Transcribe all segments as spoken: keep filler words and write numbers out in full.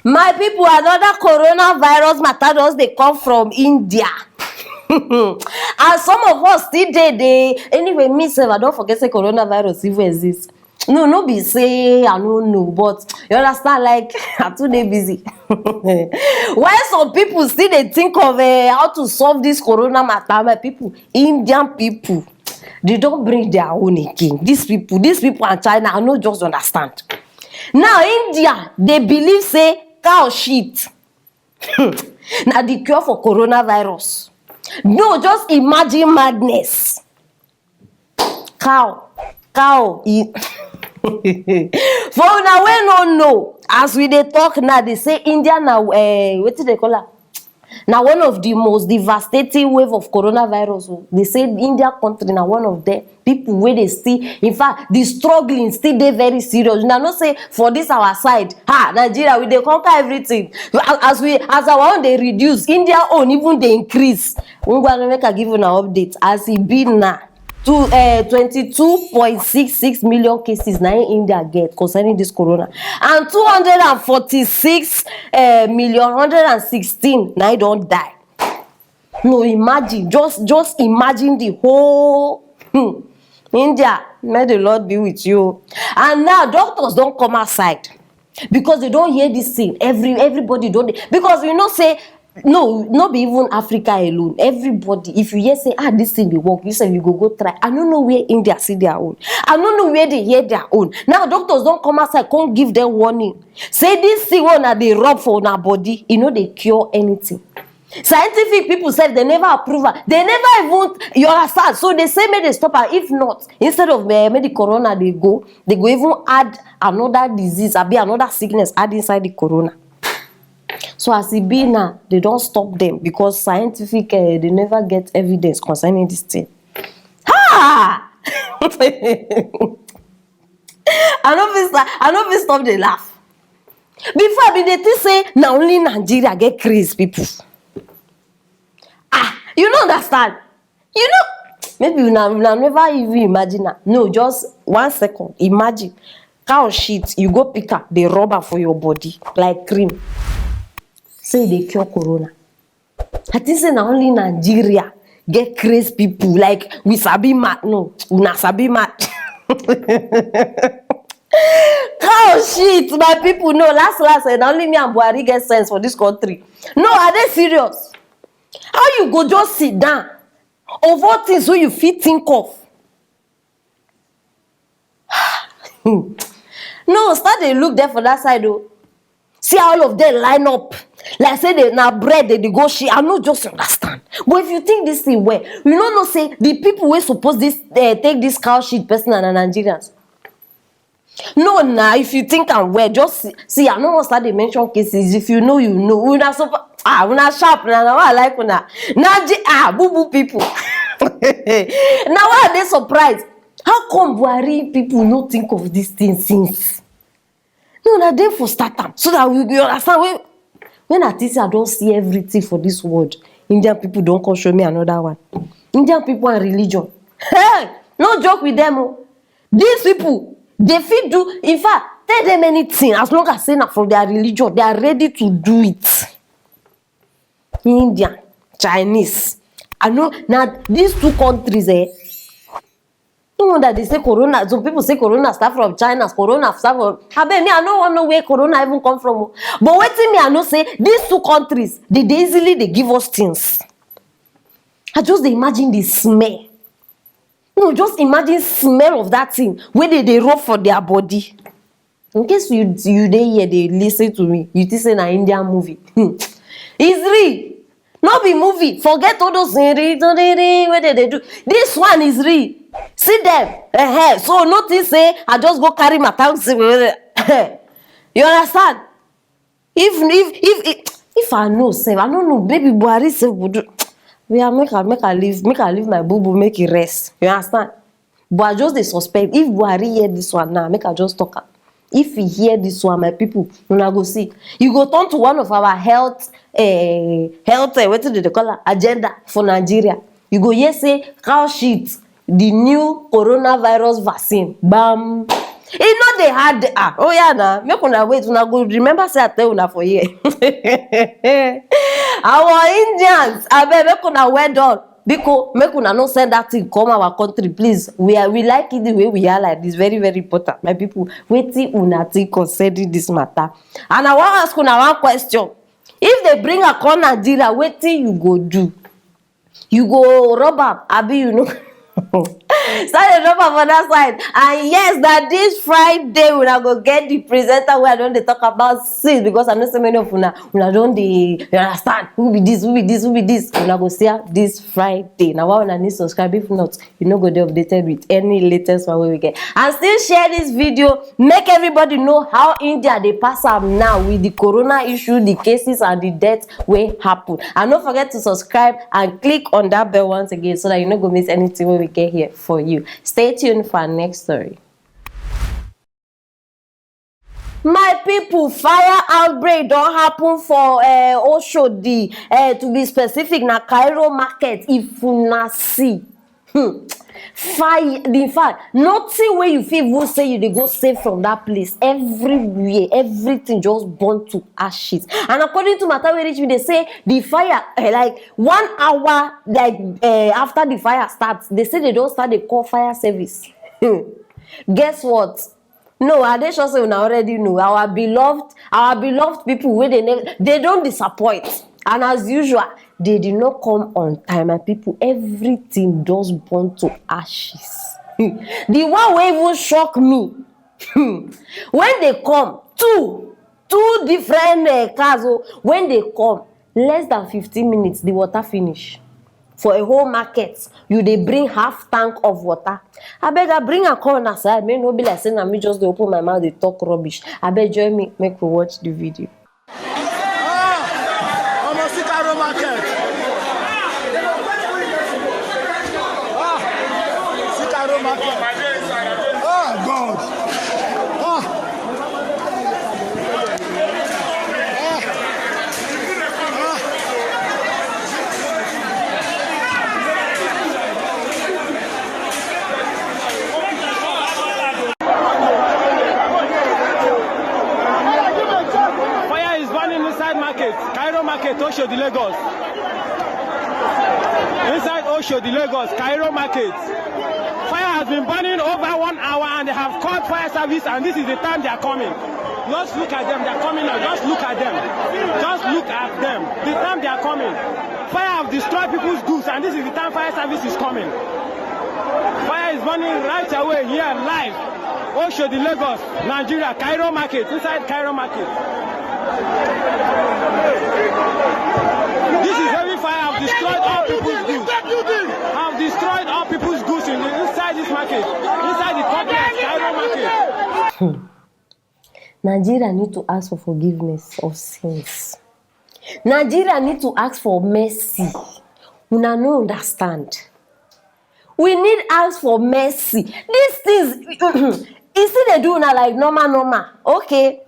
My people, another coronavirus matter just dey come from India. And some of us still dey dey anyway. Me sef, I don forget say coronavirus even exist. No, no be say I no know, but you understand, like, I too dey busy. Why some people still dey think of uh, how to solve this corona matter? My people, Indian people, they don't bring their own again. These people, these people and China, I no just understand. Now India, they believe say cow shit na the cure for coronavirus. No, just imagine madness. Cow, cow. E for una wey no know, as we dey talk now, they say India na uh, wetin they call am, na one of the most devastating wave of coronavirus o. They say India country na one of them. People wey dey still, in fact, the struggling still dey very serious. Una know say for this our side, ha, Nigeria, we dey conquer everything. As we, as our own dey reduce, India own even dey increase. Ngwa, make I give una update as e be now. To uh, twenty-two point six six million cases na im India get concerning this corona, and two hundred and forty-six uh, million hundred and sixteen na im don die. No, imagine, just just imagine the whole hmm, India. May the Lord be with you. And now doctors don come outside because they don hear this thing. Every everybody don dey, because you know say, no, no be even Africa alone. Everybody, if you hear say, ah, this thing dey work, you sef you go go try. I no know where India see their own. I no know where they hear their own. Now doctors don come outside, come give them warning. Say this thing wey una dey rub for una body, e no dey cure anything. Scientific people sef, they never approve am. They never even, you understand? So they say make they stop am. If not, instead of uh, make the corona dey go, they go even add another disease, abi another sickness add inside the corona. So as e be now, they don stop them because scientific uh, they never get evidence concerning this thing. Ha! I no fit sta- I no fit stop dey laugh. Before I bin dey think say na only Nigeria get craze people. Ah, you no understand. You know, maybe una una never even imagine am. No, just one second. Imagine cow shit, you go pick am, dey rub am for your body like cream. Say e dey cure corona. I think say na only Nigeria get craze people. Like, we sabi mad. No, una sabi mad. Cow shit, my people. No, last last, eh, na only me and Buhari get sense for this country. No, are they serious? How you go just sit down of all things wey you fit think of? No, start dey look there for that side o. See how all of them line up like say they na bread they dey go share. I no just understand. But if you think this thing well, you no know say the people wey suppose this uh, take this cow shit person na Nigerians. No, na, if you think am well, just see, see, I no wan start dey mention cases. If you know, you know. Una super ah una sharp na na why I like una. Na ji ah boo boo people. Na why I dey surprised. How come Buhari people no think of this thing since? No, na dem for start am so that we go understand. When when I think say I don see everything for this world, Indian people don come show me another one. Indian people and religion. Hey, no joke with them o. These people, they fit do, in fact, tell them anything as long as say na from their religion, they are ready to do it. Indian, Chinese, I know. Now these two countries, eh, no wonder they say corona. Some people say corona start from China, corona start from, abeg, me, I no wan know where corona even come from o. But wetin me I know say these two countries, they dey easily dey give us things. I just dey imagine the smell. No, just imagine smell of that thing wey dey dey rub for their body. In case you you dey here dey listen to me, you think say na Indian movie. Hmm. It's real. No be movie. Forget all those things wey they dey do. This one is real. See them. Uh-huh. So no think say I just go carry matter. You understand? If if if if, if I know sef, I no know. Maybe Buhari sef go do. We are make I make I leave make I leave my boo boo make e rest. You understand? But I just dey suspect if Buhari hear this one now, make I just talk am. If he hear this one, my people, una go see. You go turn to one of our health, uh, health, uh, wetin dem dey call am, agenda for Nigeria. You go hear say cow shit, the new coronavirus vaccine. Bam. E no dey hard. Ah, oh yeah, na make una wait, una go remember say I tell una for here. Our Indians, abeg, make una well done. Biko, make una no send that thing come our country, please. We are, we like it the way we are like this. Very, very important, my people. Wetin una think concerning this matter? And I wan ask una one question. If they bring am come Nigeria, wetin you go do? You go rub am, abi you no? Start dey rub am for that side. And yes, na this Friday una go get the presenter wey I don dey talk about since, because I know so many of una, una don dey, you understand, who be this, who be this, who be this. Una go see am this Friday. Na why una need subscribe. If not, you no go dey updated with any latest one wey we get. And still share this video, make everybody know how India dey pass am now with the corona issue, the cases and the death wey happen. And no forget to subscribe and click on that bell once again so that you no go miss anything wey we get here for you. Stay tuned for our next story. My people, fire outbreak don happen for uh, Oshodi, uh, to be specific, na Cairo market. If una see, hmm, fire, in fact, nothing wey you fit even say you dey go save from that place. Everywhere, everything just burn to ashes. And according to matter wey reach me, they say the fire, eh, like one hour, like, eh, after the fire starts, they say they don start dey call fire service. Hmm. Guess what? No, I dey sure say una already know. Our beloved, our beloved people wey dey never, they don disappoint. And as usual, they did not come on time. My people, everything just burn to ashes. The one wey even shock me, when they come, two, two different uh, cars, oh, when they come, less than fifteen minutes, the water finish. For a whole market, you dey bring half tank of water. Abeg, I bring am come una side, make no be like say na me just dey open my mouth dey talk rubbish. Abeg, join me, make we watch the video. Ah! Omo, see Cairo market. Ah! See Cairo market. Ah, God. Ah! Fire is burning inside market, Cairo market, Oshodi, Lagos. Inside Oshodi, Lagos, Cairo market. Fire has been burning over one hour and they have called fire service, and this is the time they are coming. Just look at them, they are coming now. Just look at them. Just look at them. The time they are coming. Fire have destroyed people's goods, and this is the time fire service is coming. Fire is burning right away here, live. Oshodi, Lagos, Nigeria, Cairo market, inside Cairo market. This is heavy fire have destroyed all people's goods. Have destroyed all people's goods in the, inside this market, inside the complex, Cairo market. Nigeria need to ask for forgiveness of sins. Nigeria need to ask for mercy. Una no understand. We need ask for mercy. These things, e still dey do una like normal, normal. Okay.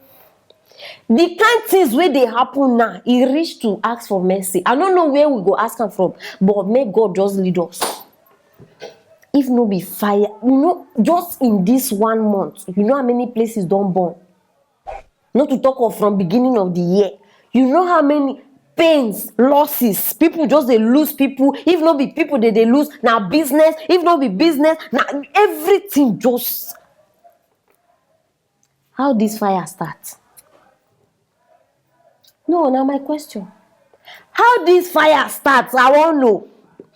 The kind things wey dey happen now, e reach to ask for mercy. I no know where we go ask am from, but make God just lead us. If no be fire, you know, just in this one month, you know how many places don burn? Not to talk of from beginning of the year. You know how many pains, losses, people just dey lose people. If no be people, they dey lose. Na business. If no be business, na everything just. How this fire start? No, na my question. How this fire start? I wan know.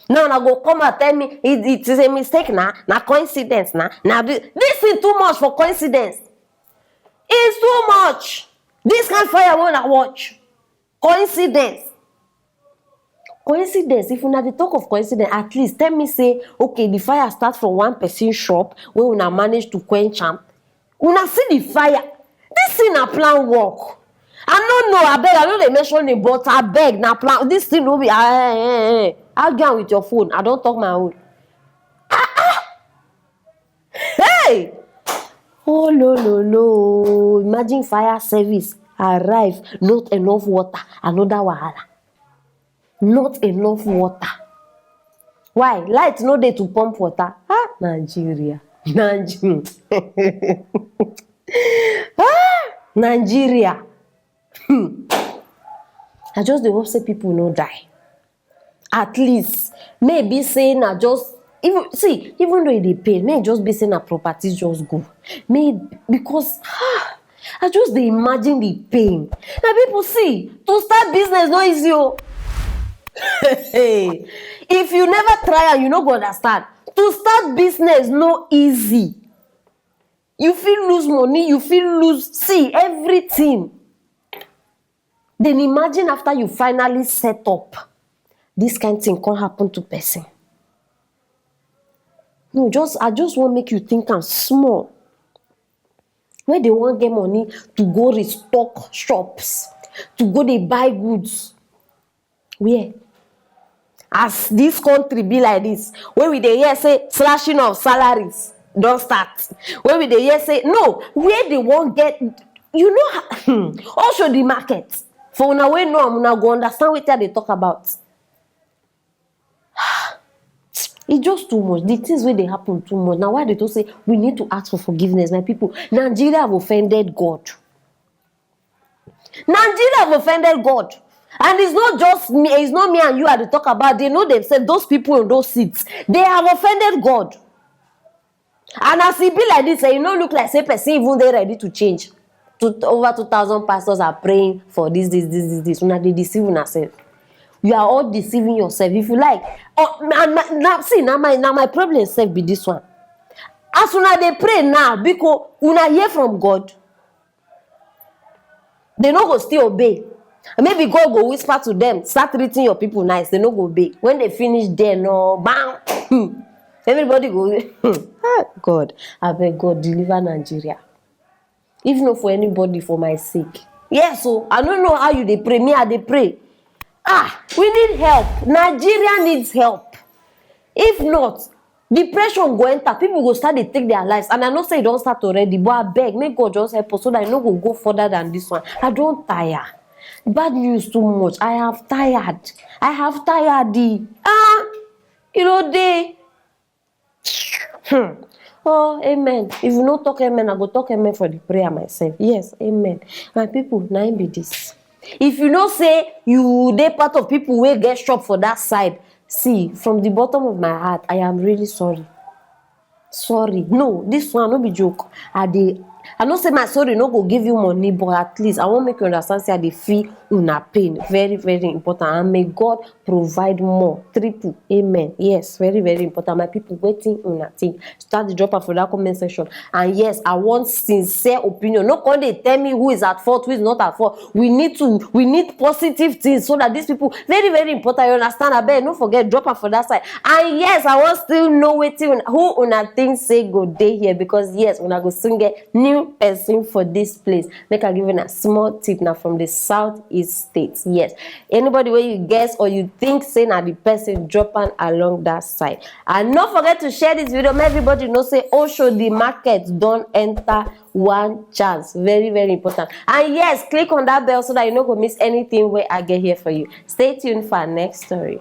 Now una go come and tell me it, it is a mistake na, na coincidence na. Na this, this thing too much for coincidence. It's too much. This kind fire wey una watch. Coincidence. Coincidence, if una dey talk of coincidence, at least tell me say, okay, the fire start from one person shop wey una manage to quench am. Una see the fire. This thing na plan work. I no know, abeg, I no dey mention name, but abeg, na plan. This thing no be, ah, eh, eh, eh. Argue am with your phone. I don talk my own. Hey! Oh, lo, lo, lo. Imagine fire service arrive, not enough water, another wahala. Not enough water. Why? Light no dey to pump water. Ah, Nigeria. Nigeria. Ah, Nigeria. Hmm. I just dey hope say people no die. At least, maybe say na just, even, see, even though e dey pain, may e just be say na properties just go. May, because, ah, I just dey imagine the pain. Na people, see, to start business no easy o. If you never try am, you no go understand. To start business no easy. You fit lose money, you fit lose, see, everything. Then imagine after you finally set up, this kind thing come happen to person. No, just, I just wan make you think am small. Where they wan get money to go restock shops, to go dey buy goods? Where? As this country be like this, wey we dey hear say slashing of salaries don start, wey we dey hear say, no, where they wan get, you know, ha-, Oshodi market, for una wey know am, una go understand wetin I dey talk about. E just too much. The things wey dey happen too much. Na why they talk say we need to ask for forgiveness, my people. Nigeria have offended God. Nigeria have offended God. And it's not just me, it's not me and you I dey talk about. They know themselves, those people in those seats, they have offended God. And as e be like this, eh, e no look like say person even dey ready to change. Two, over two thousand pastors are praying for this, this, this, this, this. Una dey deceive una sef. You are all deceiving yourself. If you like, oh, and my, now, see, na my, na my problem sef be this one. As una dey pray now, biko, una hear from God? They no go still obey. Maybe God go whisper to them, "Start treating your people nice." They no go obey. When they finish there, no, bang, hmm, everybody go, ah, God, abeg, God, deliver Nigeria. If not for anybody, for my sake. Yes, so I don't know how you dey pray. Me, I dey pray. Ah, we need help. Nigeria needs help. If not, depression go enter. People go start dey take their lives. And I know say e don start already, but abeg, make God just help us so that e no go go further than this one. I don tire. Bad news too much. I have tired. I have tired. Ah, you know, dey. Hmm. Oh, amen. If you no talk amen, I go talk amen for the prayer myself. Yes, amen. My people, na im be this. If you know say you dey part of people wey get shop for that side, see, from the bottom of my heart, I am really sorry. Sorry. No, this one no be joke. I dey, I know say my sorry no go give you money, but at least I wan make you understand say I dey feel una pain. Very, very important. And may God provide more. Triple. Amen. Yes, very, very important. My people, wetin una think? Start the drop am for that comment section. And yes, I want sincere opinion. No come dey tell me who is at fault, who is not at fault. We need to, we need positive things so that these people, very, very important. You understand? Abeg, no forget, drop am for that side. And yes, I wan still know wetin una, who una think say go dey here, because yes, una go soon get new person for this place. Make I give una small tip, na from the southeast states. Yes, anybody wey you guess or you think say na the person, drop am along that side. And no forget to share this video, make everybody know say Oshodi market don enter one chance. Very, very important. And yes, click on that bell so that you no go miss anything wey I get here for you. Stay tuned for our next story.